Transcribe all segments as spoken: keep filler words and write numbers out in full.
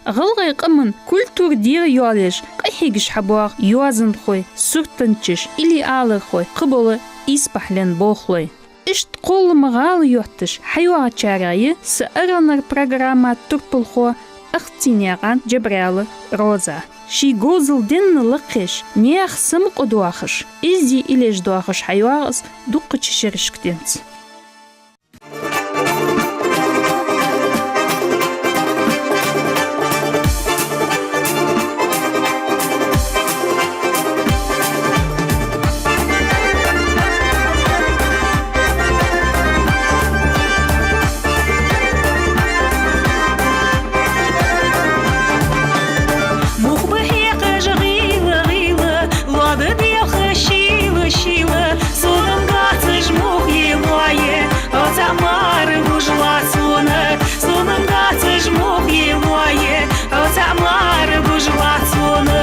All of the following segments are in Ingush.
ГӀалгӀай къаман культура дегӀайоалаеш къахьегаш хьабоагӀа йоазонхой, суртанчаш, илли алархой, кхыбола исбахьален болхлой. Иштта кхоллама гӀала йотташ хьайоагӀачарех я са аргӀанара программа турпалхо Ахценаькъан Джабраила Роза. Ший говзал денна лакхъеш, наьха самукъа доахаш, эздий иллеш доахаш хьайоагӀа из дуккхача шерашка денз. Мух ба хьекхаш гӀийла-гӀийла, лода делха шийла-шийла, сона-м дацаш мух е лоае, оцаӀ мара гуш лац сона, сона-м дацаш мух е лоае, оцаӀ мара гуш лац сона.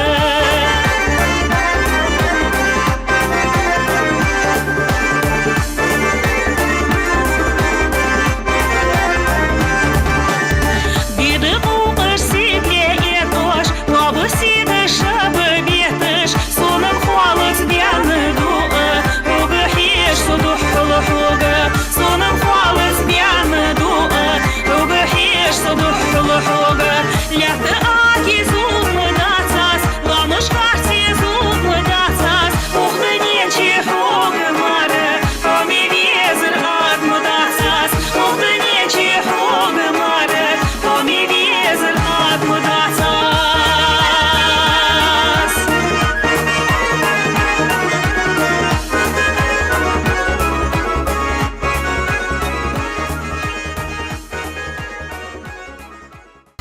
Бида къувкъаш, сибре этӀош, лоба сийдаш, шаба бетташ, сона-м хоалац даьна дуӀа, хьога хьежа со духхьал хьога, сона-м хоалац даьна дуӀа, хьога хьежа со духхьал хьога. Лаьтта аки зулам дац аз, ламаш харци зулам дац аз, укх дунен чу хьога мара, хьо ма везар адам дац аз, укх дунен чу хьога мара, хьо ма везар адам дац аз.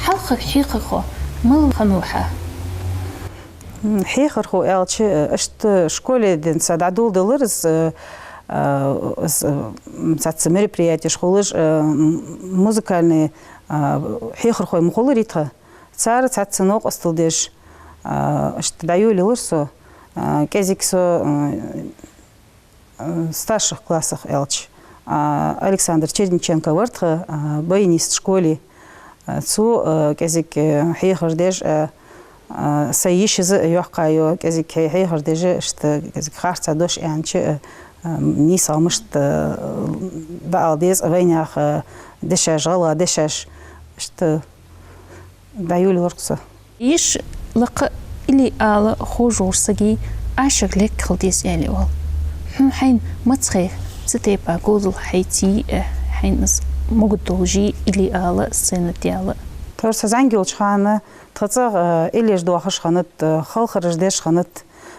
Хьалхара хьехархо мала хиннав хьа? М, хьехархо аьлча, э, иштта школе денз дӀадоладелар из, э, э, из, э, м, цхьацца мероприятеш хулаш, э, м, музыкальный, э, хьехархой ма хуларий тха. Цар цхьацца новкъостал деш, э, иштта дӀайолаелар со, э, кӀезига со, э, э, старших классах аьлча, а, Александр Черниченко вар тха, а, баянист школе. А, цо, э, кӀезига, э, хьехар деш, э, э, сай йишас а йоккха йола, кӀезига хье-, хьехар деш, иштта кӀезига харца дош аьннача, э, э, нийсагӀа мишта, э, дӀаала деза вайнаьха дешаш, гӀалгӀа дешаш, иштта дӀайолаелар-кх со. Йиша лакха илли ала ховш волча сага ашар лек хила деза аьле оал. Хьона хьайна маца хайра цу тайпара говзал хьайца йий, э, хьайна из могаргдолаш йий илли ала, сцена тӀа ала? Тхьовра со зӀамига йолча хана тха цӀагӀа, э, иллеш доахаш хиннад, э, халхараш деш хиннад.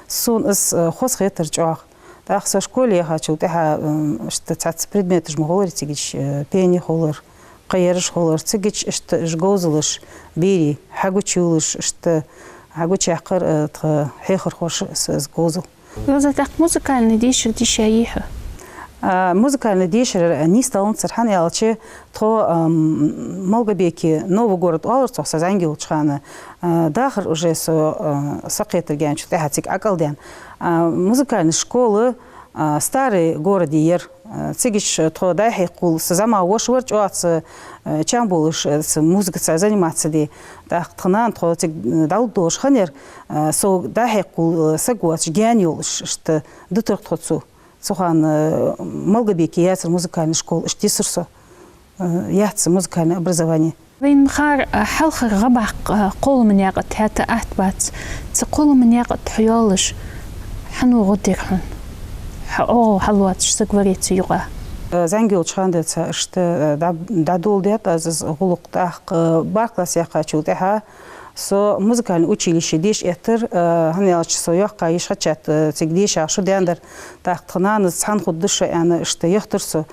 Сона из, э, хоза хетар чӀоагӀа. ТӀаккха со школе яхачул тӀехьагӀа, м, иштта цхьацца предметаш ма хуларий цигача, э, пение хулар, кхыераш хулар, цигача иштта уж говзалаш, берий, хьагучайоалаш, иштта хьагучаяьккхар, э, тха хьехархоша са из говзал. Роза, тӀаккха музыкальни дешар дийша йий хьо? А, музыкальни дешар нийсденнадацар, хӀана аьлча тхо, ам, Малгобеке, Новый город оалар цох, со зӀамига йолча хана, а, дахар уже со, а, сакхетар гаьнчул тӀехьагӀа цига ӀокӀалдаьнна. А, музыкальни школа, а, старый городе яр. А, цигача тхо дӀа-хьа кхувл, са зӀамига воша вар чӀоагӀа, а, чам болаш, а, цу музыкаца заниматься де. ТӀаккха тха нана тхо цига, а, дӀалургдолаш хиннаяр, а, сога дӀа-хьа кхувл, а, саг воацаш, гаьна йолаш, иштта дитар тхо цо. Цу хана, а, Малгобеке яцар музыкальни школа, иштта йисар со, а, яц музыкальни образовани. Вайна хар, а, хьалхара гӀабакх, а, кхоллама наькъа тӀа хӀаьта атта бац. Цу кхоллама наькъа тӀа хьо йоаллаш, хьан гӀо дир хьона? Хьо оагӀув хьалоацаш саг варца юкъа. Э, зӀамига йолча хана денз иштта, э, дӀа-, дӀадоладаьд аз из гӀулакх. ТӀаккха, э, бархӀ класс яьккхачул тӀехьагӀа со музыкальни училище деша эттар, э, хӀана аьлча со йоккха йиша хиннача, э, цига дешагӀа шу даьннадар. ТӀаккха тха нанас цхьана хургда шо аьнна, иштта яхийтар со.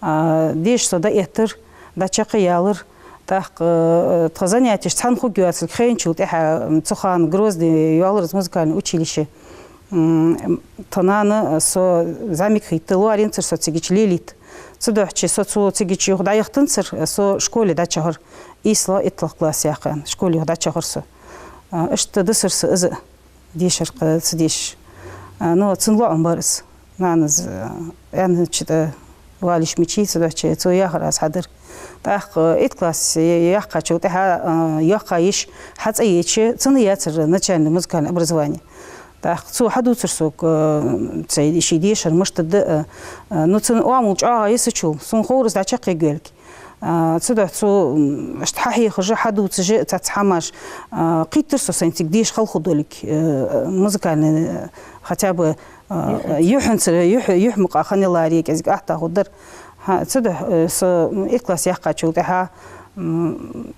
А, деша со дӀаэттар, дӀачакхъялар. ТӀаккха, э, тха занятеш цхьана хургйоацилга хайначул тӀехьагӀа, м, цу хана Грозне йоаллар из музыкальни училище. М, тха нана со зӀамига хетта лоархӀацар со цигача лелийта. Цудухьа со цо цигача юха дӀаяхийтанзар, со школе дӀачахьар. ИйслагӀа, иттлагӀа класс яьккха школе юха дӀачахьар со. А, иштта дисар са из а. Дешар кхы ца деш. А, ну, цун лоӀам бар из. Нанас, а, аьннача тӀа, валиш мичи, цудухьа цо яхар аз хьадар. ТӀаккха итт класс яьккхачул тӀехьа, а, йоккха йиш хьацӀаеча, цунна яцар начальное музыкальное образование. ТӀаккха цо хьадувцар сога, а, цу ший дешар мишта да, а, а, ну, цун оамал чӀоагӀа йисачул, сона ховра из дӀачакхъергйолга. А, цудухьа цо, м, иштта хьахьехаш а, хьадувцаш а цхьацца хӀамаш, а, кхийттар со сайна цига деша хала хургдолга, э, музыкальный, э, хотя бы, а, юхьанца, юхь-, юхь мукъагӀа хиннай лаьрхӀа кӀезига атта хургдар. ХӀа, цудухьа, э, со, м, итт класс яьккхачул тӀехьа, м,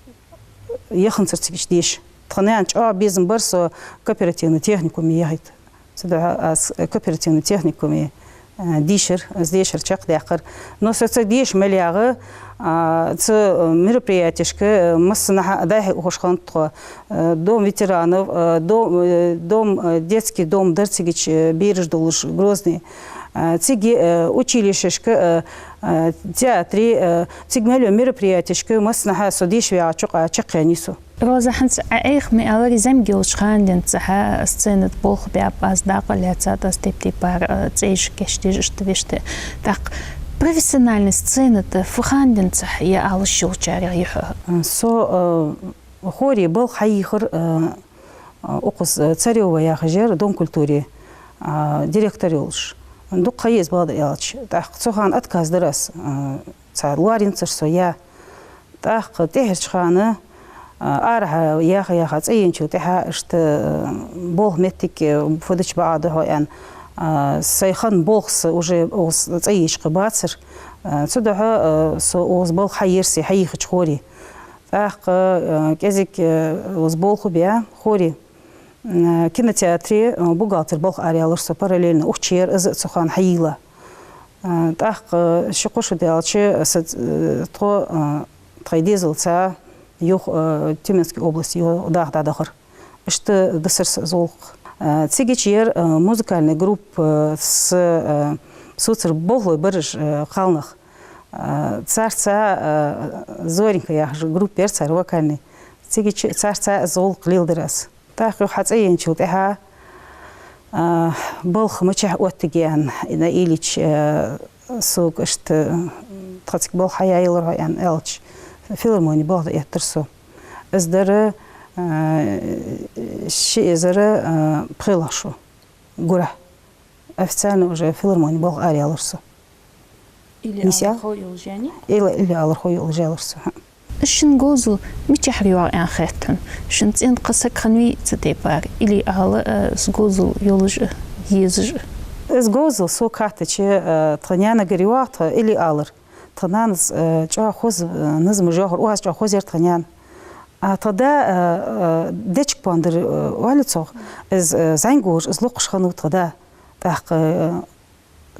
яханзар цига деша. Тха наьна чӀоагӀа безам бар со кооперативный техникуме яхийта. Цудухьа аз кооперативный техникуме, э, дийшар, аз дешар чакхдаьккхар. Но со цу деша мел ягӀа, а, цу, э, мероприятешка, э, массанахьа дӀахьо хӀуш хиннад тхо, э, дом ветеранов, э, дом, э, дом, э, детский дом дар цигача, э, бераш долаш Грозный. Э, цига, э, училищешка, э, э, театре, э, цига мел йола мероприятешка массанахьа со деша ваьгӀача юкъа чакхъяьннай со. Роза, хӀанз Ӏа айхьа ма аьллара, зӀамига йолча хана денз цхьа сцена тӀа болх баьб аз, дакъа лаьцад аз, тайп-тайпара, э, цӀераш кийчдеш, иштта вешта. ТӀаккха профессиональный сцена тӀа фу хана денз цхьа я алаш йолчарех я хьо? Со, э, хоре балха хьайийхар, э, э, укхаза, э, Царёва яхаш яр Дом культуры, э, директор йолаш. Дукха ха я из, бакъда аьлча. ТӀаккха цу хана отказ дир аз, э, цар лоархӀацар со я. ТӀаккха тӀехьарча хана, а, арахьа яха-яха цӀаенначул тӀехьа, иштта, а, болх моттиг, а, фу дича бакъахьа да хьона, аьнна, а, сай хинна болх са уже укхаза цӀаеча кхы бацар. А, цудухьа, а, со укхаза балха хьаер са хьайийхача хоре. ТӀаккха, а, кӀезига, а, укхаза болх баь хоре. М, кинотеатре, э, бухгалтер балха араялар со параллельно, укх чу яр из а цу хана хьайийлла. Э, тӀаккха ши-кхо шу даьлча, са, э, тхо, э, тхоай дезалца юха, э, Тюменский области юха даха дӀадахар. Иштта дисар са из гӀулакх. Э, цигача яр, э, музыкальный группа, э, с, э, соцар болхлой бар уж, э, кхалнах. Э, царца, э, «Зоренька» яхаш группа яр цар вокальный. Цигача царца из гӀулакх леладир аз. ТӀаккха юха хьацӀаенначул тӀехьа, а, балха мичахьа оттаргья аьнна, Наилич, а, сога иштта, тха цига балха хьаяьлар хьо аьнна аьлча, филармоне балха дӀаэттар со. Из дар, а, ши эзар, а, пхелагӀа шу гурахьа. Официально уже филармоне балха араялар со. Илли алархо йолаш яьннай? Илли, илли алархо йолаш яьлар со. Шун говзал мичахьара йоагӀа аьнна хет хьона? Шун цӀен тӀа кхы саг хиннавий цу тайпара? Илли ала, э, из говзал йолаш а, езаш а? Из говзал сога хаттача, э, тха наьнагара йоагӀа тха илли алар. Тха нанас, э, чӀоагӀа хоза, э, назмаш йоахар, оаз чӀоагӀа хоза яр тха наьна. А тха да, э, э, дечка пандар, э, оал цох, из, э, зӀамига волаш, из локхаш хиннав тха да. ТӀаккха, э,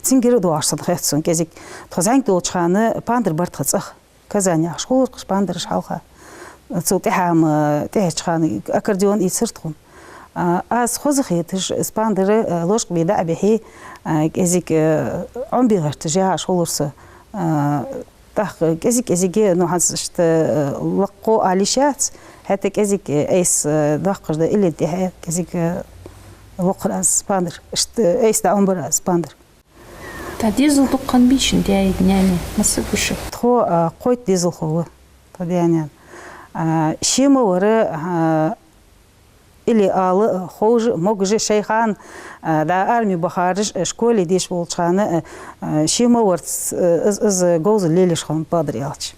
цунгара а доагӀаш санна хет сона кӀезига. Тхо зӀамига долча хана пандар бар тха цӀагӀа. Казань яхаш хулар-кх уж пандараш хьалха. Цул тӀехьа-м, э, тӀехьарча хана аккордеон ийцар тхона. А, аз хоза хеташ, из пандар, э, ложка бе дӀа а бихье, э, кӀезига, э, Ӏомабе гӀерташ яхаш хулар со. Э, тӀаккха кӀезиг-кӀезига, ну, хӀанз иштта, э, лакхо ала йиш яц, хӀаьта кӀезиг, э, айса, э, доаккхаш да илли тӀехьа, кӀезиг, э, локхар аз пандар. Иштта айса дӀаӀомабир аз пандар. ТӀаккха дезал дукха хиннабий шун даьи наьнеи, масса гуш? Тхо, а, кхойтта дезалхо ва тха даь-наьна. А, ше ма вар, а, илли ала, а, ховш а, могаш а, шоай хана, а, да арме бахараш, а, школе деша волча хана, а, а, ше ма вар, э, из, из говзал лелаеш хиннав, бакъдар аьлча.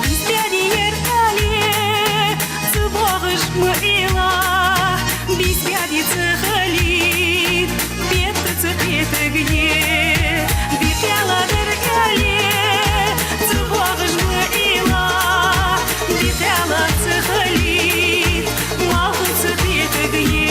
Бийса баьде яр аьле, цу боагӀаш ма Ӏела, бийса баьде ца хилийта, бетта ца кхетаргья. Бекъала дар аьле, цу боагӀаш ма Ӏела, бекъала ца хилийта, малх ца кхетаргья.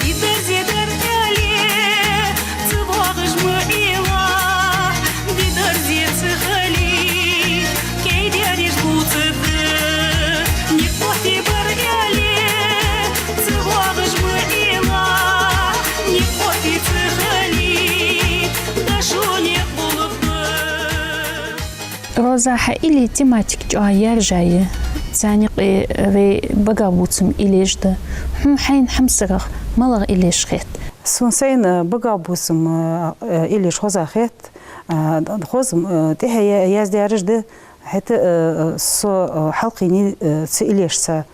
Ди дарзе дар аьле, цу боагӀаш ма Ӏела, ди дарзе ца хилийта, Роза, хьа илли тематика чӀоагӀа яьржа я, царна юкъе вай багахбувцам илеш да. Хьона хьайна хьамсарах малагӀа илеш хет? Сона сайна багахбувцам, э, илеш хоза хет, а, хоза, э, тӀехьа я-, яздаьраш да, хӀаьта, э, со, э, хьалкхийнай, э, цу илешца.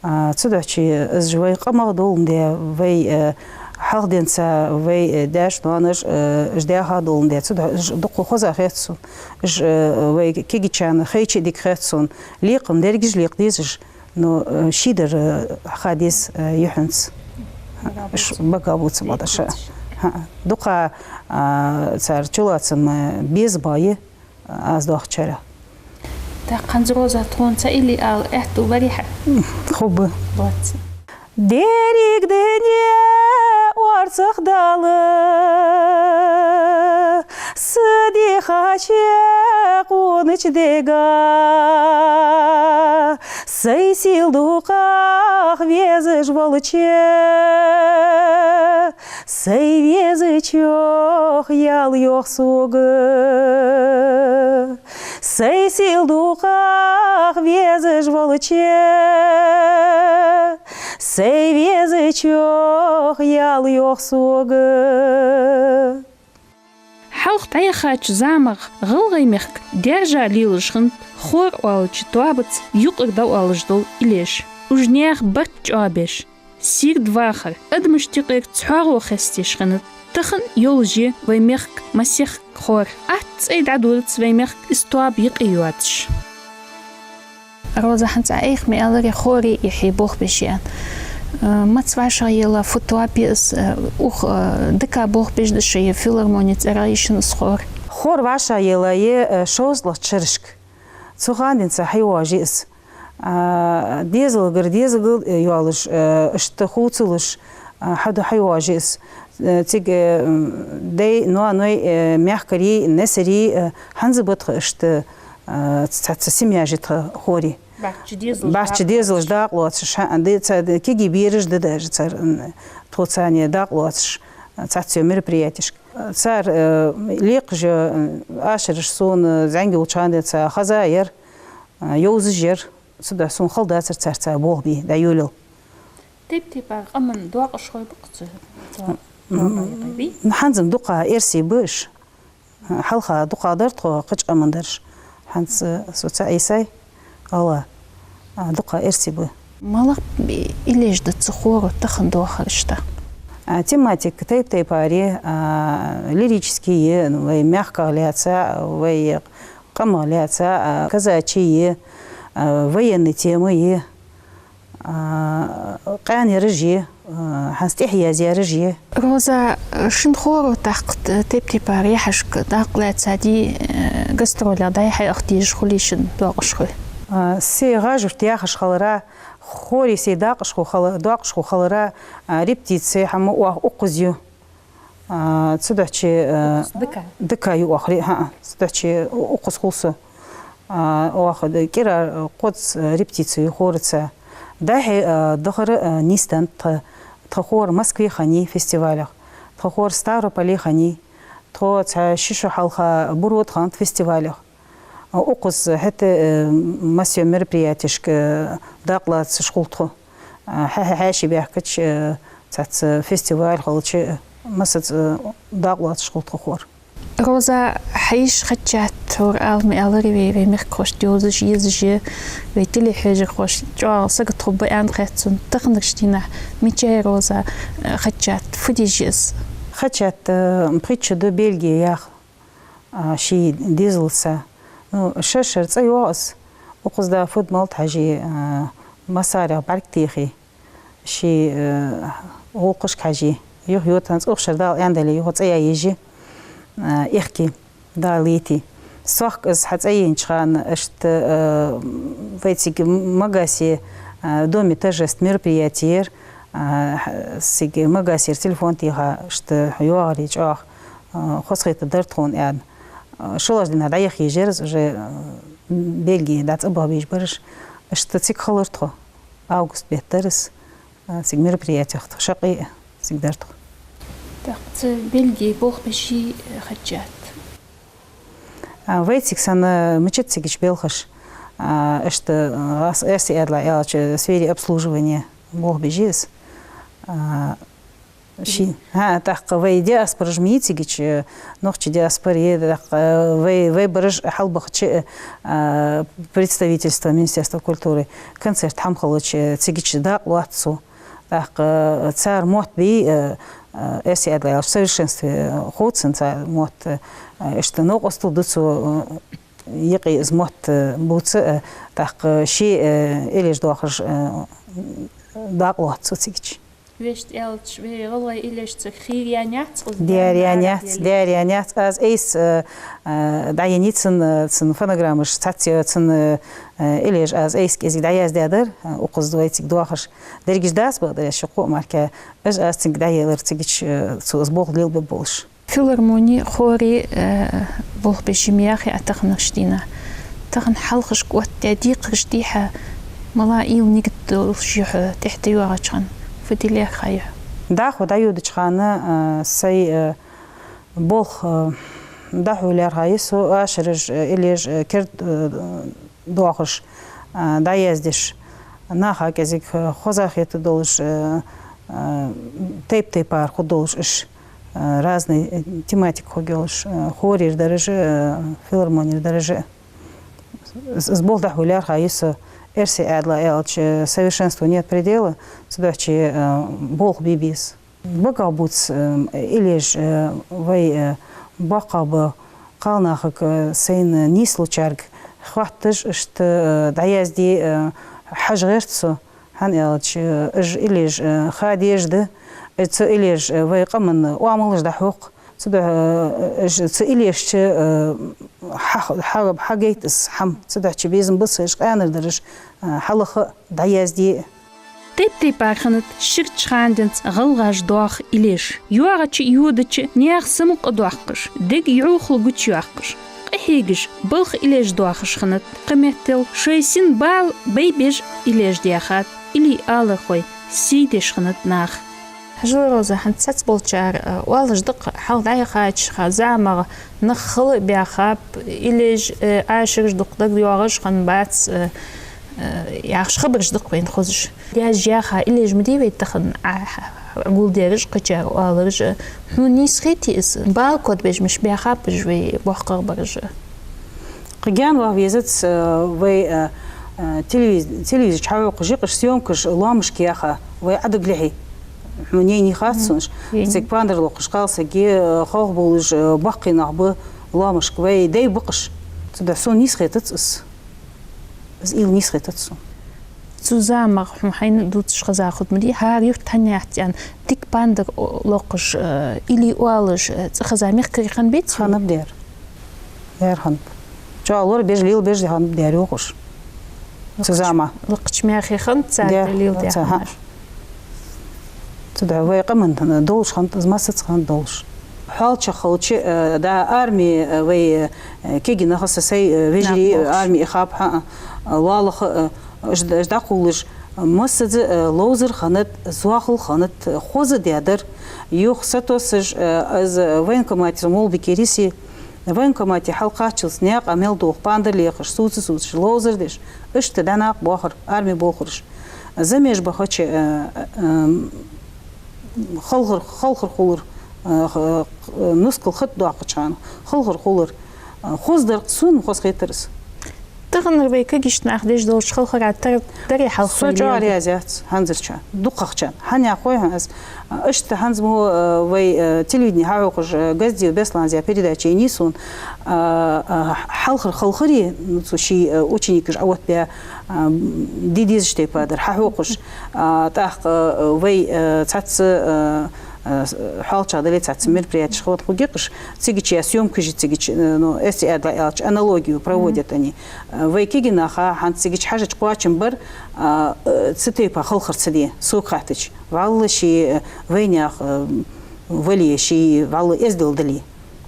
А, цудухьа из вай къамах доландаь, вай, э, хьалха денз вай, э, даьш-ноаноша, э, из даьха доландаь, цудухьа из дукха хоза хет сона. Из, э, вай кегийчарна хайча а дика хет сона. Лекха-м дерригаш лекха дезаш, но, э, шийдар, э, ха деза, э, юххьанца. Ш-, багахбувцам бадаша. ХӀаа. Дукха, а, цар чулоацам, э, беза ба е, аз дохачара. ТӀаккха хӀанз, Роза, тхона цхьа илли ала аьттув барий хьа? Хуб. Лоацца. Деррига дуне орцах Далла, са дихача къонача дега, сай сел дукхагӀа везаш волча, сай везачох ял йоах сога. Сай сел дукхагӀа везаш волча, сай везачох ял йоах сога. Хьалха дӀаяхача замах ГӀалгӀай мехка даьржа лелаш хиннад хор оалача тоабаца юкъера дӀаоалаш дола илеш. Уж наьха барт чӀоагӀбеш, сийрда вахар, адамашта юкъера цхьоагӀо хестадеш хиннад. Тахан йолаш я вай мехка масех хор. Атта цӀай дӀадодац вай мехка из тоаба юкъе йоацаш. Роза, хӀанз Ӏа айхьа ма аьларий, хора яхье болх беш я аьнна. Э, маца вӀашагӀъелла, фу тоаба я из, э, укх, э, дика болх беш да шоай филармоне цӀерагӀа йиш я из хор? Хор вӀашагӀъелла я, э, шовзткъалагӀча шерашка. Цу хана денз хьайоагӀаш я из. А, дезалгара дезалга, э, йоалаш, э, иштта хувцалуш, а, хьаду-, хьайоагӀаш я из. Э, цига, э, м, даьй, ноаной, э, мехкарий, несарий, э, хӀанз а ба тха иштта, э, цхьацца семьяш я тха хора. БӀарчча дезалаш, бӀарчча дезалаш дакъа лоацаш, хӀаа, ди-, ца-, ди-, кегий бераш да даже цар, м, тхоца цхьана дакъа лоацаш, э, цхьацца мероприятешка. Цар, э, лекхаш, э, ашараш сона, э, зӀамига волча хана денз хеза яр, э, йовзаш яр, цудухьа сона хала дацар царца болх бе, дӀайолаяла. Тайп-тайпара къаман доакъашхой ба-кх цу, цу, м, доакъашхой бий? ХӀанз-м дукха эрсий ба уж. Хьалха дукха дар тхо кхыча къаман дараш. ХӀанз, э, со ца Ӏийсай, ала, а, дукха эрсий ба. МалагӀа илеш да цу хоро тахан доахараш да? А, тематика тайп-тайпара я, а, лирически я, вай мехках лаьца, вай къамах лаьца, а, казачий я, а, военни тема я, а, къаьнараш я, а, хӀанз тӀехьа язъяраш я. Роза, шун хоро тӀаккха тайп-тайпара яхьашка дакъа лаьцадий, э, гастролех дӀаяхьа а дезаш хулий шун доакъашхой? А, се гӀажурт яхаш хилара, хора се дакъашхо хила-, доакъашхо хилара, а, репетици хӀама оаха укхаза ю. А, цудухьа, э, укхаза дика? Дика ю оаха ре-, хӀаа, цудухьа у-, укхаза хул со. А, оаха д-, кӀира кхозза репетици ю хораца. ДӀахо, э, духхьал, э, нийсденнад тха, тха хора Москве хиннай фестивалах, тха хора Ставрополе хиннай, тхо цхьа ши шу хьалха Буро тӀа хиннад фестивалах. Укхаза хӀаьта, э, массайолча мероприятешка, э, дакъа лоацаш хул тхо. Э, хьа-, хьа-, хьаьший баьхкача, э, цхьацца фестиваль хилча, э, массаза, э, дакъа лоацаш хул тха хора. Роза, хьа йиша Хадижат, хӀара ала ма аьларий вай, вай мехкахошта йовзаш, езаш я, вай телехьежархошта чӀоагӀа сагота хургба аьнна хет сона. Таханарча дийнахьа мичай Роза, э, Хадижат, фу деш я из? Хадижат, э, пхийтта шу да Бельге яха. А, ший дезалца. Ну, шер-шера цӀи йоагӀа из. Укхаза да фуд-малад хьаже, а, массарех бӀаргтехе, ший, э, гӀулакхашка хьаже. Юха йода хӀанз укх шера Дала аьннадале, юха цӀи яь еза, а, эхке, Дала лете. Сохка из хьацӀаеннача хана, иштта, э, вай цига Магасе, э, Доме торжеств мероприяти яр, а, цига Магасера телефон теха, иштта йоагӀаре чӀоагӀа. А, хозахетаргдар тхона аьнна. А, шоллагӀча дийнахьа дӀаяха езар из, уже, а, Бельге дӀа цӀабаха безаш бараш. Иштта цига хилар тхо. Август бетта дар из. А, цига мероприятех тхо шаккхе а цига дар тхо. ТӀаккха цу Бельге болх беший, Хадижат? А, вайцига санна мичад цигача белхаш. А, иштта, а, ас-, эрсий аьнна аьлча, сфере обслуживания болх беш я из. А, ши-, хӀа, тӀаккха вай диаспораш ма йий цигача, нохчий диаспора я, тӀаккха вай, вай бараш хьалбахача, а, представительство Министерства культуры концерт хӀама хилча, цигача дакъа лоац цо. ТӀаккха цар мотт бий, а, а, эрсий аьнна аьлча, в совершенстве, а, хов цунна цар мотт, а, иштта новкъостал ду цо, а, юкъе из мотт, а, бувца, а, тӀаккха ший, а, иллеш доахаш, а, дакъа лоац цо цигача. Вешта аьлча, вай гӀалгӀай иллеш цига хийра яьннаяц, укхаза даьра яьннаяц, даьра яьннаяц. Аз айса, а, а, дӀаеннай цун, а, цун фонограммаш, цхьацца цун, а, а, иллеш аз айса кӀезига дӀаяздаьдар, а, укхаза вайцига доахаш. Дерригаш дац, бакъдар аьлча, ши-кхо мара. Уж аз цунга дӀаелар, цигача, э, цо из болх лелабергболаш. Филармони, хори, э, болх беш я ма яхий Ӏа таханарча дийнахьа. Тахан хьалхашка оттадаь декхараш дий хьа, мала уйла, нигат долаш я хьо тӀехьа дӀайоагӀача хана? Фу де лаьрхӀа я хьо? ДӀахо дӀайодача хана, э, сай, э, болх, э, дӀахо лаьрхӀа я со, ашараш, э, иллеш, э, керда, э, доахаш, а, дӀаяздеш, наха кӀезига, а, хоза хетаргдолаш, а, а, тайп-тайпара хургдолаш уж, а, разный, э, тематика хургйолаш, а, хорера дараш а, а, филармонера дараш а. Из, из болх дӀахо лаьрхӀа я со, эрсий аьнна аьлча, совершенству нет предела, цудухьа, а, болх бе беза. Багахбувц, э, иллеш, э, вай, э, боккхагӀа ба кхалнахага, э, сайна нийслучарга хоатташ, иштта, э, дӀаязде, э, хьажа гӀерт со, хӀана аьлча, э, уж иллеш, э, ха дезаш да, э, цу иллеша, э, вай къаман оамалаш дӀахьокх, цудухьа, э, уж, цу иллешца, э, хьа-, хьа-, хьагайт из хӀама, цудухьа безам ба са уж къаьнара дараш, э, хьалаха а, дӀаязде а. Тайп-тайпара хиннад ширача хана денз гӀалгӀаша доаха иллеш. ЙоагӀача а йодача а наьха самукъа доаккхаш, дег йӀовхал гучайоаккхаш, къахьегаш, балха иллеш доахаш хиннад. Кхыметтел шоай сина бала байбеш иллеш даьхад, илли алархой сий деш хиннад наха. Хьажал, Роза, хӀанз цхьацца болчар, э, оалаш да-кх, хьалха дӀаяхача хана замах нах хала а баьхаб, иллеш, э, ашараш дукха дагайоагӀаш хиннабац, э, э, яхаш хабараш да-кх вайна хозаш. Даьша яьха иллеш ма дий вай тахан, Ӏа, Ӏа гулдераш, кхычар оалараш, э, хьона нийса хетий из? Бала котбеш мишта баьхаб уж вай боккхагӀбараш? Кхы гаьна ваха везац, э, вай, э, э, телевиз-, телевизора чу хьахьокхаш я-кх уж съёмкаш лоамашка яьха, вай Ӏодагалехьа. Хьона яйнай хац сона уж. Яйнай. Цига пандар локхаш кхалсаг я, э, хьалха болаш, э, боккхий нах ба лоамашка, вай дай ба-кх уж. Цудухьа сона нийса хетац из. Из уйла нийса хетац сона. Цу замах хьона хьайна дувцаш хеза хургда ма дий, хӀара юрт хьанна яц аьнна, дика пандар локхаш, э, илли оалаш, э, цӀихеза мехкарий хиннабеций? Хиннаб дера. Дера хиннаб. ЧӀоагӀа лорабеш, лелабеш хиннаб дера, йоах уж. Цу замах. Лакхача мехе хиннад цар леладаь хӀамаш. Цудухьа вай къаман долаш хиннад из, массаза хиннад долаш. ХьоалчагӀа хилча, э, да, арми, э, вай, э, кегий нах а, са сай, э, вежарий, э, арми ихаб, хӀа-, а, лоалахо, э, уж д-, уж дӀакхувлаш, массаза, э, ловзар хиннад, зоахал хиннад, хоза даьдар. Юха сатоссаш, э, из военкомате, со Молбике риссе, военкомате хьалкхаччалца наькъа мел доха пандар лехаш, сувца-сувцаш, ловзар деш, иштта дӀа накъабоахар арми болхараш. Замеш бахача, э, э, халхар, халхар хулар, э, х-, э, нускал хатӀадоаккхача хана, халхар хулар, э, хоза дар-кх, сона хоза хетар из. Таханара вай кагийча наха деш долча халхара тара дарий хьалха? Со чӀоагӀа раьза яц хӀанзарчарна, дукхагӀчарна. ХӀана яхой хьона аз? Иштта хӀанз мо, э, вай, э, телевидене хьахьокхаш, э, Газдиев Бесланас яь передача еннай сона, э, э, хьалхара халхари, ну, цу ший, э, ученикаш Ӏооттабаь, э, де дезача тайпара дар хьахьокхаш, э, тӀаккха, э, вай, э, цхьацца, э, э, с-, хьоалчагӀа дале, цхьацца мероприятеш хинна хургья-кх уж, цигача я съёмкаш я, цигача, э, ну, эрсий аьнна аьлча, аналогию проводят они. Э, вай кегий наха хӀанз цигача хьажача кхоачам бар, э, э, цу тайпара халхар ца де, сога хаьттача. ВӀалла ший, э, вайнаьха, э, вале, ший вӀалла эздел дале.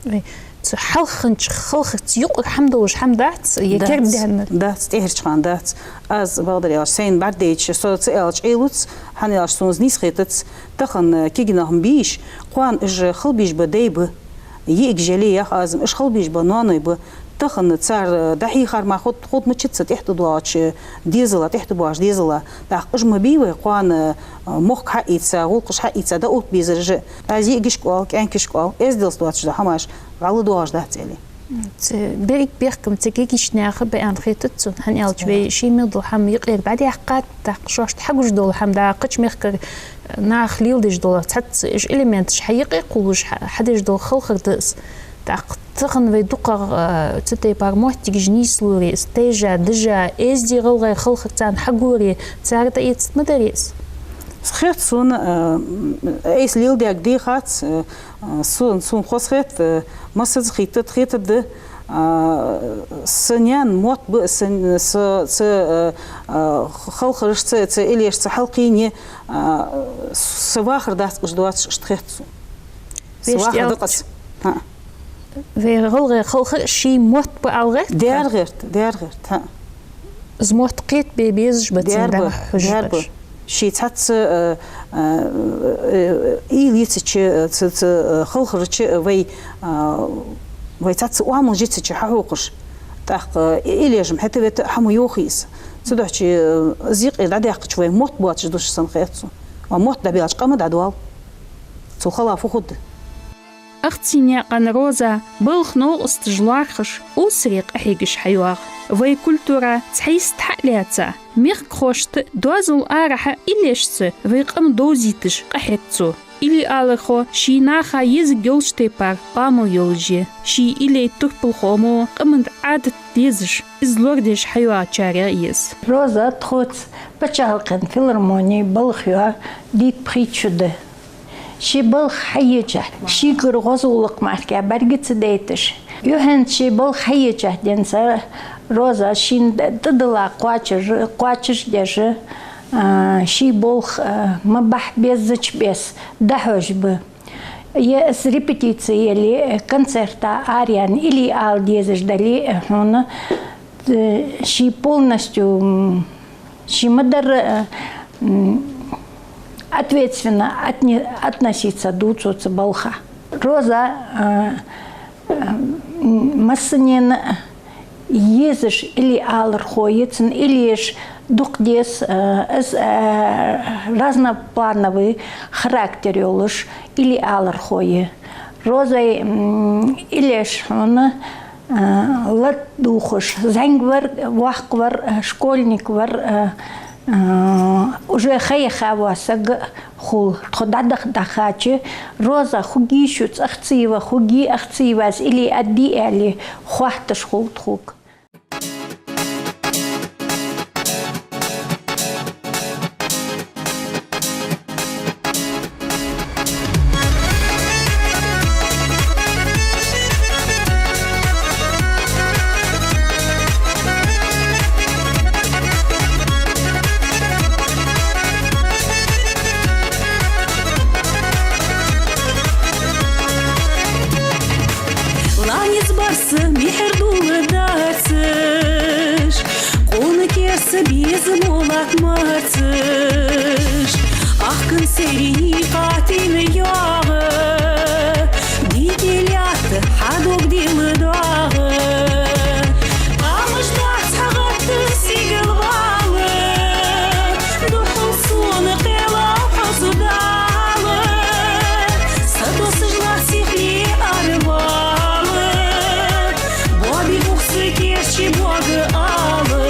Вай, цу хьалха хиннача халхарца юкъера хӀама долаш хӀама дац, е кердадаьннар? Дац, тӀехьарча хана дац. Аз, бакъдар аьлча, сайна бӀаргадайча, со ца аьлча Ӏелац, хӀана аьлча сона из нийса хетац. Тахан, э, кегий нах ма бий уж, кхоана уж хала беш ба дай ба, йиӀигаш яле, ях аз, уж хала беш ба ноаной ба. тахан цар, э, дӀахьийхар мара хургда, хургда мичад цу тӀехьа тӀадоагӀача дезала, тӀехьа тӀабоагӀача дезала. ТӀаккха уж ма бий вай кхоана, э, мохк хьаийца, гӀулакхаш хьаийца, дӀаоттабе безараш а. Аз йиӀигашка оал, кӀаьнкашка оал, эздел доацаш дола хӀамаш гӀалгӀа доагӀаш дац, аьле. Цу берригача бехкамца кегийча наха баьнна хетац сона, хӀана аьлча вай ший мел дола хӀама юкъера дӀадаьккхад, тӀаккха шоашта хьагуш дола хӀама, дӀа кхыча мехкарча наха леладеш дола цхьацца уж элементаш хьаюкъе кхувлаш хьа-, хьадеш дола халхар да из. ТӀаккха тахан вай дукхагӀа, а, цу тайпара моттигаш нийслоре, из тайжа, дажа, эздий гӀалгӀай халхар царна хьагоре, цар тӀаэцаргда ма дарий из. Хет сона, а, айса леладаьр дийхац, а, А, сона, сона хоза хет, э, массаза хетад, хетад, а, са наьна мотт ба, са, са, са, э, э, халхарашца, са элешца хьалкхийне, а, са вахар дац уж доацаш, иштта хет сона. Са вахар да-кх из. ХӀа. Вай гӀалгӀай халхар ший мотт ба ала гӀерт? Дера гӀерт, дера гӀерт, хӀа. Из мотт кхетабе безаш ба цун, дера ба, дӀахьожаш ба. Ший цхьацца, э, э, э, уйла йицача, э, цу, цу, э, халхарча, э, вай, э, вай цхьацца оамал жицача хьахьокхаш. ТӀаккха, э, элеш-м хӀаьта-вета хьа ма йоахий из. Цудухьа, э, из юкъера дӀадаьккхача вай мотт боацаш да уж, сона хет сона. Ва мотт дӀабаьлча къам а дӀадоал. Цул хала фу хургда? Ахций наькъан Роза балха новкъосташ лоархӀаш, укх саре къахьегаш хьайоагӀа. Вай культура цхьа йист хьа а лаьца, мехкахошта доазол арахьа иллешца вай къам довзийташ къахьег цо. Илли-алархо ший наха езарг йолча тайпара оамал йолаш я. Ший иллей турпалхо мо къаман Ӏадат дезаш, из лорадеш хьайоагӀачарех я из. Роза тхоца паччахьалкхен филармоне балха йоагӀа дийта пхийтта шу да. Ший балха хьаеча, шийгара гӀоза гӀулакх мара бӀарга ца дайташ. Юххьанца ший балха хьаеча денз Роза шийна тӀадилла кхоачаш, кхоачаш деш, а, ший болх, а, ма бахьа беззача беса дӀахьош ба. Е из репетици яле, концерта араяьнна илли ала дезаш дале, хьона, э, ший полностью, м, ший ма дарра, э, м, ответственно отне-, относиться ду цо цу балха. Роза, э, э, м, массанена езаш илли-алархо я, цун иллеш дукха деза, э, из, э, разноплановый характер йолаш илли-алархо я. Розай, м, иллеш хьона, э, латт дувхаш, зӀамига вар, воккха вар, э, школьник вар, э, э, уже ха яха вола саг хул. Тхо дӀадаха дӀахача, Роза, хургий шуца Ахцеева, хургий Ахцеевас илли аргдий аьле, хоатташ хул тхога. Ланиз барс мехьар дулла дацаш, къона керса безам латт марцаш. Ахкан сайрий къатийна йоагӀа, дикъи лаьтта хьа дог дилла доагӀа. Къамаш дац хьа гӀатта сигала вала, духьал сона кхелав хьо, са Дала. Са тосаш латт сихли арвала, боби ухс керчи бога ала.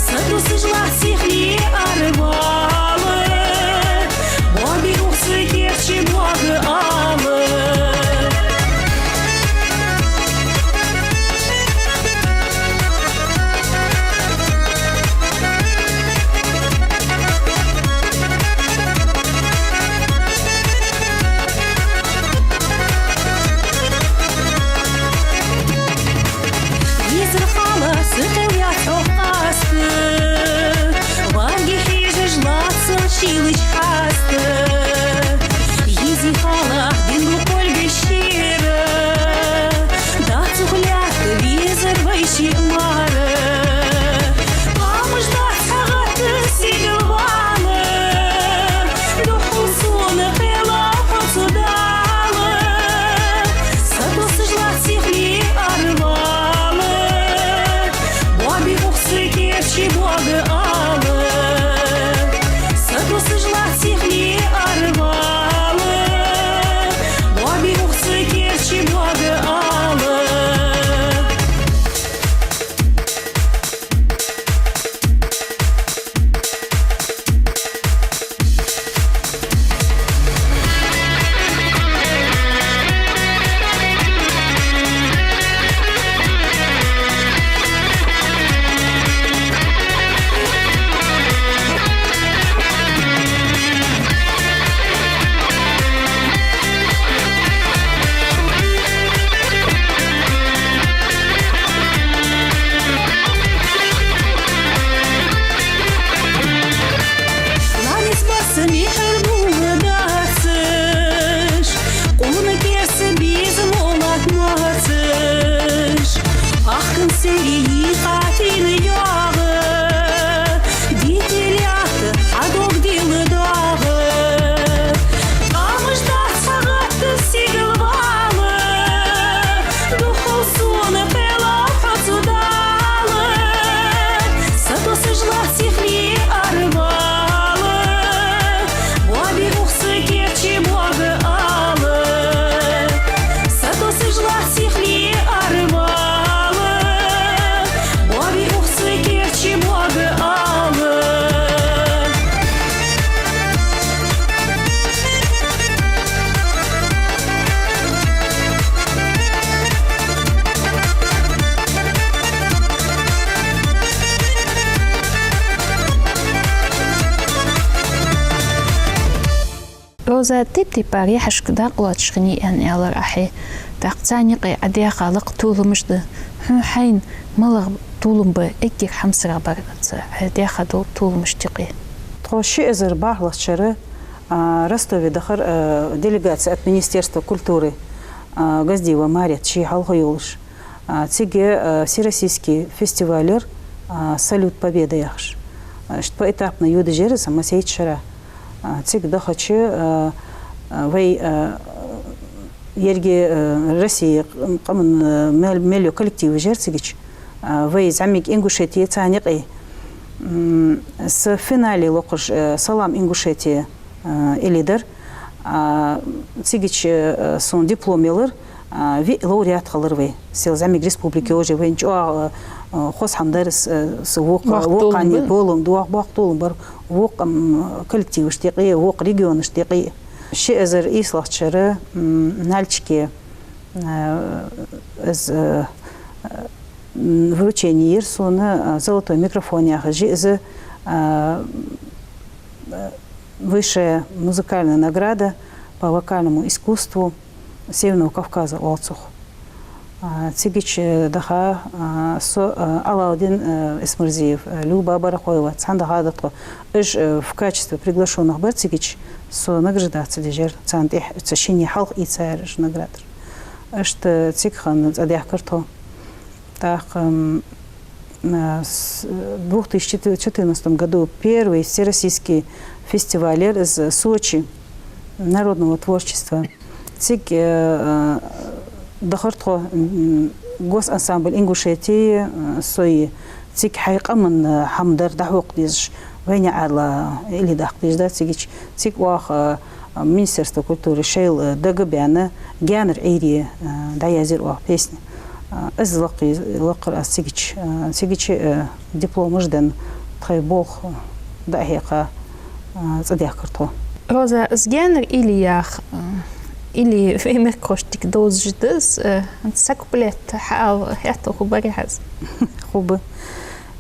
Са тосаш латт сихли арвала, боби ухс керчи бога ала. Езар хьа Церий кхатин йоагӀа, дитилят хьа дог дилла доагӀа. Тамаш дац хьа гӀатта сигала вала, духхьал сона пелав хьо цу Дала. Сатосаш лац сихли арвала, боби ухса керчи бога ала. Сатосаш лац сихли арвала, боби ухса керчи бога ала. Роза, тип-тайпара яхьашка дакъа лоацаш хиннай аьнна аьлар Ӏа хье. ТӀаккха царна юкъе Ӏа даьха лакха толамаш да. Хьона хьайна малагӀа толам ба эггара хьамсара бар цу Ӏа даьха дола толамашта юкъе? Тхо ши эзар бархӀлагӀча шера, а, Ростове дахар, а, делегаци от Министерства культуры, а, Газдиева Марет ший хьалха йолаш. А, цига, а, всероссийски фестиваль яр, а, «Салют Победы» яхаш. А, иштта поэтапно йодаш яр из массайтта шера. А, цига дахача, а, а, вай, а, еррига, а, Россе къаман, а, мел-, мел йола коллективаш яр цигача. А, вай зӀамига Ингушетия царна юкъе. М, са финале локхаш, а, «Салам, Ингушетия», а, илли дар. А, цигача, а, сона диплом елар, а, виъ лауреат хилар вай. Сел зӀамига республика уже вайна чӀоагӀа, а, а, хоза хӀама дар из, а, са вокх-, вокх вокханна толам ба. Толам, вокх, вокх толам бар. Вокх, м, коллективашта юкъе, вокх регионашта юкъе. Ши эзар ийслагӀча шера, м, Нальчике, а, из, а, м, вручение яр сона, а, «Золотой микрофон» яха жи из, а, а, высшая музыкальная награда по вокальному искусству Северного Кавказа оал цох. А, цигача даха, а, со, а, Алаудин, а, Эсмурзиев, а, Люба Барахоева, цхьана даха да тхо. Уж, а, в качестве приглашённых бар цигача, со награждаться деш яр, царна тӀехьа, цу шинне хьалха ийца яр уж наградаш. Иштта цига хинна цӀадаьхкар тхо. ТӀаккха, м, а, с-, в двух тысячи четырнадцатом году первый всероссийский фестиваль яр из Сочи народного творчества. Цига, э, э, дахар тхо, м, госансамбль «Ингушетия», э, сой цига хьай къаман, э, хӀама дар дӀахьокха дезаш, вайна аьлла илли даккха дезаш да цигача. Цига оаха, э, Министерство культуры шоайла, э, дага баьнна «Гаьнара Ӏуйре», э, дӀаязйир оаха песня. Э, из лакхе-, лакхар аз цигача, э, цигача, э, дипломаш денна, тхоай болх дӀахьекха, а, цӀадаьхкар тхо. Роза, из «Гаьнара Ӏуйре» яха, а, илли вай мехкахошта дика довзаш да из, а, са куплет хьаала хетта хургбарий хьа из? Хургба.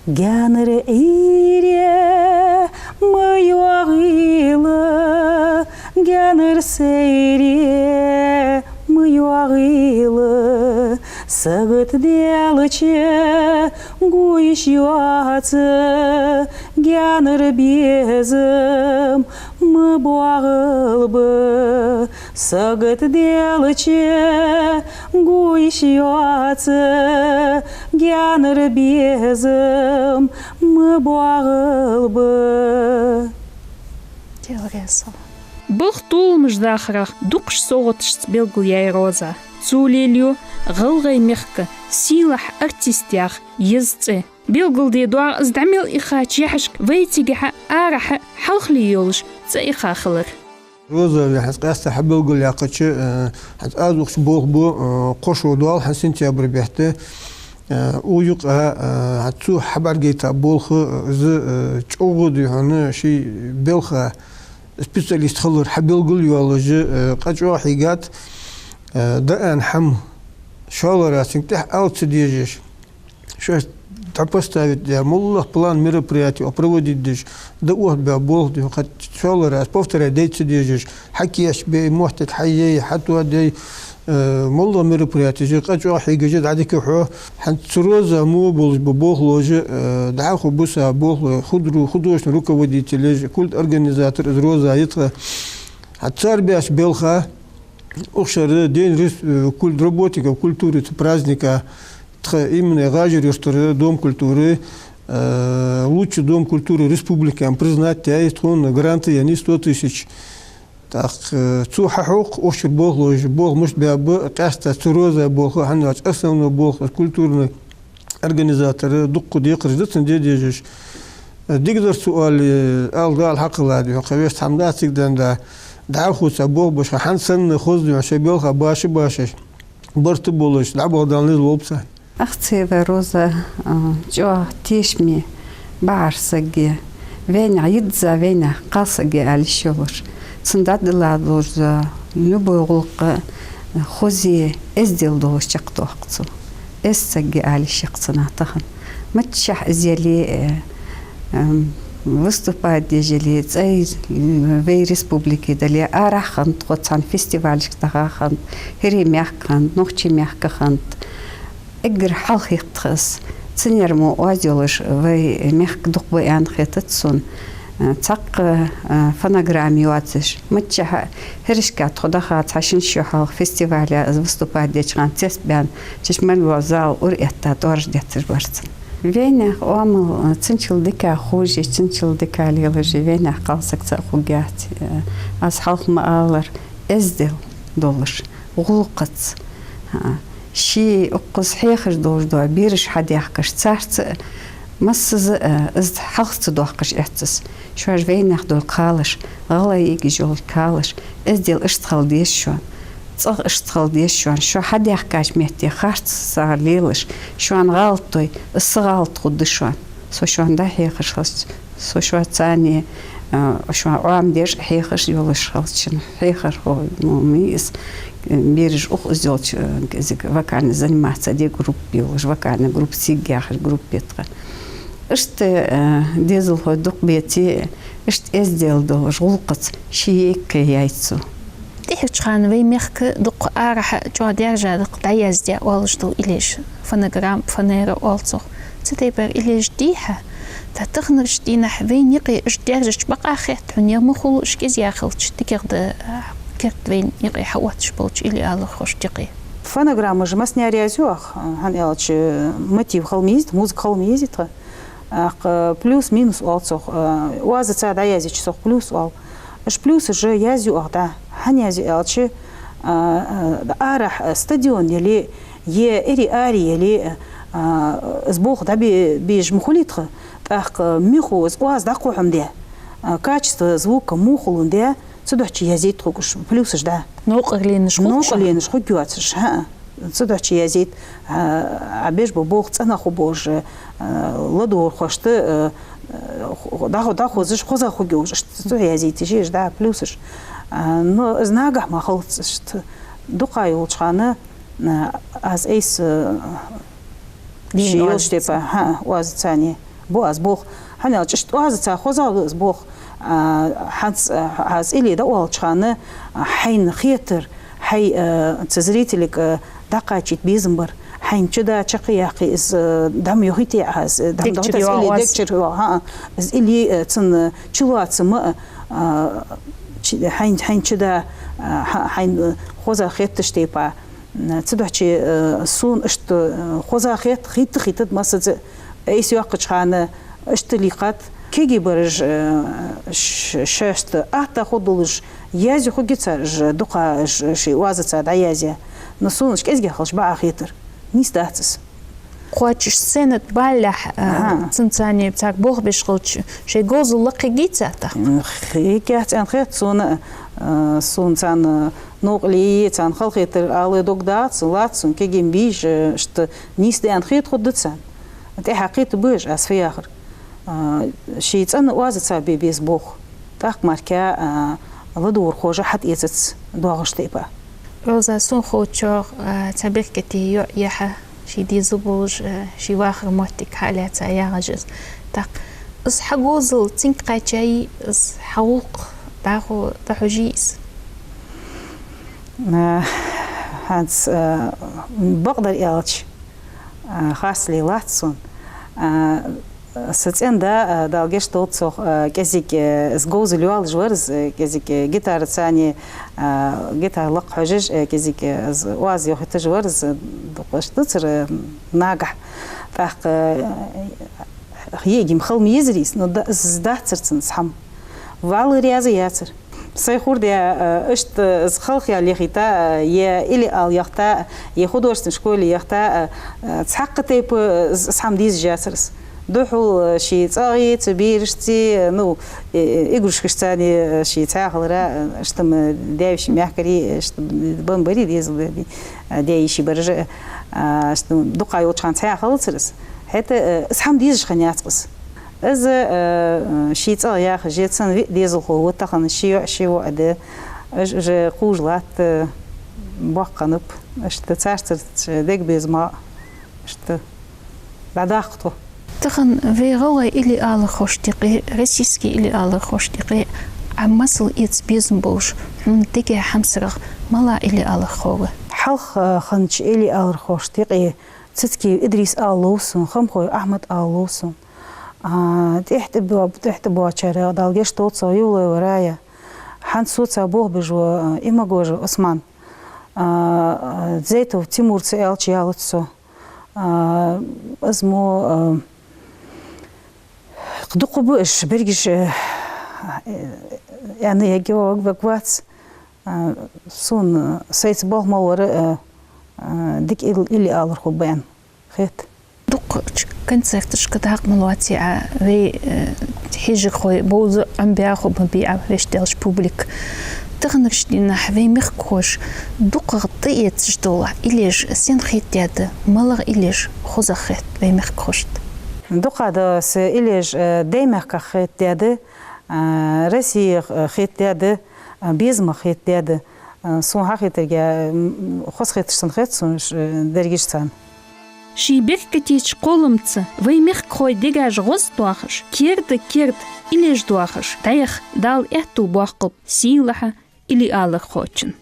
Гаьнара Ӏуйре ма йоагӀийла, гаьнара сайре ма йоагӀийла, сагота даьлча гуш йоаца, гаьнара безам ма боагӀалба, сагота даьлча гуш йоаца, гаьнара безам ма боагӀалба. Дела раьза хилва. Балха толамаш дахарах дукхача совгӀаташца белгалъяьй Роза. Цо лелаю гӀалгӀай мехка сийлахь артист яха еза цӀи. Белгалде доагӀа из дӀа мел ихача яхьашка вай цигахьа, арахьа хьалхале йолаш цӀи иха хилар. Роза, вай хӀанз къаьстта хьабелгалъяьккхача, э, хӀанз аз ухаш болх бу, э, кхо шу доал хӀанз сентябрь бетта. Э, укх юкъа, э, хӀанз цо хьабӀаргайта болх, э, из, э, чӀоагӀа да хьона ший белха специалист хилар хьабелгалйоалаш, э, къа чӀоагӀа хьийгад, э, дӀааьнна хӀама шоллагӀа цунга тӀехьа ала ца дезаш. Шоаш дӀапоставить даь, моллагӀа план мероприятий проводить деш, дӀаоттабаь болх да хьона, кхы шоллагӀа повторять дайта ца дезаш, хьакийчбе, моттиг хьаяй, хьатоадаь, э, моллагӀа мероприятеш къа чӀоагӀа хьийгаш дӀадика хьо. ХӀанз цу Роза мо болаш ба болхлоша, э, дӀахо буса болхлой, художественный руководителаш, культорганизатор из Роза я тха. ХӀанз цар баьча белха, укх шера день рес-, э, культ-, работников культуры, цу праздника, Тха именно ГӀажар-Юртара Дом культуры, э, лучший дом культуры республики аьнна признать яьй, тхона грант еннай сто тысяч. ТӀаккха, э, цо хьахьокх укх чура болхлоша, болх мишта баьб, къаьстта цу «Роза» болх, хӀана аьлча основной болх культурный организатор, дукха декхараш да цун де дезаш. Э, дикадар цо оале, ала Дала хьакхелла да, кхы вешта хӀама дац цига денна да. ДӀахо цхьа болх беш, хӀанз санна хоза да, шоай балха баша-башаш, барт болаш, дӀабаха Дала низ лолба царна. Ахцева Роза, а, чӀоагӀа тешаме, бӀаргса саг я, вайнаьха йизза, вайнаьха кхалсаг я аьле йиш йолаш. Цун дӀадилла долаш да любой гӀулакх, а, хоза, эздел долаш чакхдоаккх цо. Эза саг я аьле йиш я-кх цунах тахан. Миччахьа из яле, э, эм, выступать деш яле, цӀай, э, вай республике дале, арахьа хиннад тхо, цхьан фестивалашка даха хиннад, ХӀирий мехка хиннад, Нохчий мехка хиннад. Эггара хьалха хетт тха из. Цунна мо оаз йолаш вай мехка дукха ба аьнна хетац сона. Э, цхьаккха, э, фонограмма йоацаш, миччахьа хӀирашка тхо даха, цхьа шин шу хьалха фестивале из выступать деча хана цецбаьнна, чу мел вола зал ураэтта тӀоараш детташ бар цунна. Вайнаьха оамал, э, цунчул дика ховш, цунчул дика лелаш вайнаьха кхалсаг цаӀ хургьяц. Э, аз хьалха ма аллара, эздел долаш, гӀулакхаца, а, ший укхаза хьехаш долаш дола бераш хьадаьхкаш, царца массаза, а, из хьалха ца доаккхаш эццас. Шоаш вайнаьха долга кхалаш, гӀалгӀай йиӀигаш йолга кхалаш, эздел иштта хила деза шоана, цӀагӀа иштта хила деза шоана, шо хьадаьхкача метте харцахьа лелаш, шоана гӀалат дой, из са гӀалат хургда шоана. Со шоана дӀахьехаш хилча, со шоана царна, а, шоана Ӏомадеш, хьехаш йолаш хилча, хьехархо, ну, ма йий из, э, бераш укхаза йолча, э, кӀезига вокально заниматься де группа йолаш, вокальный группа, «Сиг» яхаш группа я тха. Иштта, э, дезалхой дукха беце, иштта эздел долаш, гӀулакхаца ший йиӀиг кхеяьй цо. ТӀехьарча хана вай мехка дукха арахьа чӀоагӀа даьржа да-кх дӀаяздаь оалаш дола иллеш, фонограмма, фанера оал цох. Цу тайпара иллеш дий хьа, тӀаккха таханарча дийнахьа вайна юкъе уж даьржача бакъахьа хет хьона, е ма хулла уж кӀезига хилча, дикагӀа да, а, керда вайна юкъе хьаотташ болча илли алархошта юкъе. Фонограммаш массанега язъю оаха, хӀана аьлча мотив хила ма йий, музыка хила ма йий тха. ТӀаккха плюс-минус оал цох, э, оазаца дӀаязъеча цох плюс оал. Уж плюсаш язъю оаха дӀа. ХӀана язъю аьлча, а, а, арахьа, а, стадион яле, е эри ари яле, а, из болх дӀабе-, беш ма хулий тха, тӀаккха михо из оаз дӀакхухьам де, а, качество звука мухалун де, цудухьа язъяйт тхога уж плюсаш дӀа. Новкъарленаш хул шоана? Новкъарленаш хургйоацаш, хӀаа. Цудухьа язъяйт, а, а беш ба болх цӀена хургболаш, а, ладувгӀархошта, а, а, ху-, дӀахо-, дӀахозаш, хоза хургйолаш, иштта цу язъяйт ши уж дӀа плюсаш. А, но из нагахьа ма хилац иштта. Дукха йолча хана, а, аз айса, а, дийна ши йолча оазаца. Тайпа, хӀаа, оазаца бу аз болх. ХӀана аьлча, иштта оазаца хоза да из болх. А, хӀанз, а, аз илли дӀаоалача хана, а, хьайна хетар, хьай, а, цу зрителага, а, дӀакхачийта безам бар. Хьайна чуда чакхъяккхе из, а, дӀа ма йохийте аз, а, дӀа ма дохийте аз, дегчура йоагӀа илли оаз. Дегчура йоагӀа, хӀаа. Из илли, а, цун, а, чулоацам, а, чи-, хьайна, хьайна чуда, а, хьа-, хьайна, а, хоза хетташ тайпа. Цудухьа, э, сона иштта, э, хоза хет, хийтта-хийттад массаза айса йоаккхача хана иштта лийхад. Кегий бараш, э, ш-, шоашта атта хургдолаш язъю хургья цар уж дукха ш-, шоай оазаца дӀаязъяь. Но сона уж кӀезигагӀа хилча бакъахьа хетар. Нийса дац из. Кхоачаш сцена тӀа балалехь, э, аха, цунца цхьана царга болх беш хилча, шоай говзал лакхъергьяц тӀаккха? М, хи-, хӀаьта аьнна хет сона, э, сона царна новкъарле е царна халахетар ала дог дац, лац сона кегий беш, э, иштта нийса да аьнна хетаргда царна. ТӀехьа кхетаргба уж, аз фу яхар. А, шоай цӀена оазаца бе беза болх. ТӀаккха мара, а, ладувгӀархоша хьатӀаэцац доагӀаш тайпа. Роза, сона ховчох, а, цхьа беркате йоӀ я хьа, ший дезал болаш, а, ший вахара моттиг хьалаьца ягӀаш из. ТӀаккха из хьа говзал цунга кхаьчай, из хьа гӀулакх дӀахо дӀахьожий из? А, хӀанз, а, бакъдар аьлча, а, харцле лац сона. А, Са цӀен-да, а, Дала гешт долда цох, а, кӀезига, а, из говзал йоалаш вар из, а, кӀезига, а, гитараца цхьана, а, гитара лакха хьожаш, а, кӀезига, а, из оаз йохийташ вар из, а, дукха иштта дацар, а, нагахь. ТӀаккха, а, йиӀиг-м хила ма езар из, но да-, из дацар цунца хӀама. Валла раьза яцар. Сай хурде, а, иштта, а, из халхаяла яхийта, а, е илли ала яхийта, е художественни школе яхийта, а, а, цхьаккха тайпа, а, из, из хӀама дезаш яцар из. Духхьал, а, ший цӀагӀеи, цу берашцеи, а, ну, э, э, игрушкашца цхьана, а, ший цхьа хилара, а, иштта-м даь-веший мехкарий, а, иштта бан барий дезал, а, даь-йиший бараш, а, иштта дукха йолча хана цхьа хилацар из. ХӀаьта, а, из хӀама дезаш хиннаяц-кх из. Из, э, ший цӀагӀа яхаш, е цун виъ дезалхо ва тахан, ши йоӀ, ши воӀ да. Уж уже кхувш латт, э, боккха хиннаб. Иштта царца дега безам, иштта дӀадаккха тхо. Тахан вай гӀалгӀай илли алархошта юкъе, российски илли алархошта юкъе Ӏа масал эца безам болаш, хьона дега хьамсарагӀа малагӀа илли алархо ва? Хьалха, э, хиннача илли алархошта юкъе Цицкиев Идрис ала лов сона, Хамхой Ахьмад ала лов сона. А, тӀехьа тӀа бо-, тӀехьа тӀа боагӀачарех, Дала гешт долда цох, Евлоева Рая. ХӀанз соца болх беш ва, а, Имагожев Ӏусман. А, а, Зайтов Тимур ца аьлча ялац со. А, из мо, а, дукха ба уж, берригаш, а, э, аьнна ергья ваг-, ваг вац. А, сона, сайца болх мел вар, а, а, дика ил-, илли алархо ба аьнна хет. Дукхача концерташка дакъа мел лоаций Ӏа, вай, э, хьежархой бовза Ӏомабаь хургба-кх Ӏа, вешта даьлча публика. Таханарча дийнахьа вай мехкахоша дукхагӀа тӀаэцаш дола иллеш сенна хетадаьд, малагӀа иллеш хозагӀа хет вай мехкахошта? Дукха да са иллеш, э, Даьймехках хетадаьд, а, Россех, э, хетадаьд, а, безамах хетадаьд. А, сона хьахетарга, м, хоза хеташ санна хет сона, ш-, э, дерригаш царна. Ший беркатеча кхолламца вай мехкахой дегаш гӀоздоахаш, керда керда иллеш доахаш, дӀаяха Дала аьттув боаккхалба сийлахьа илли алархочун.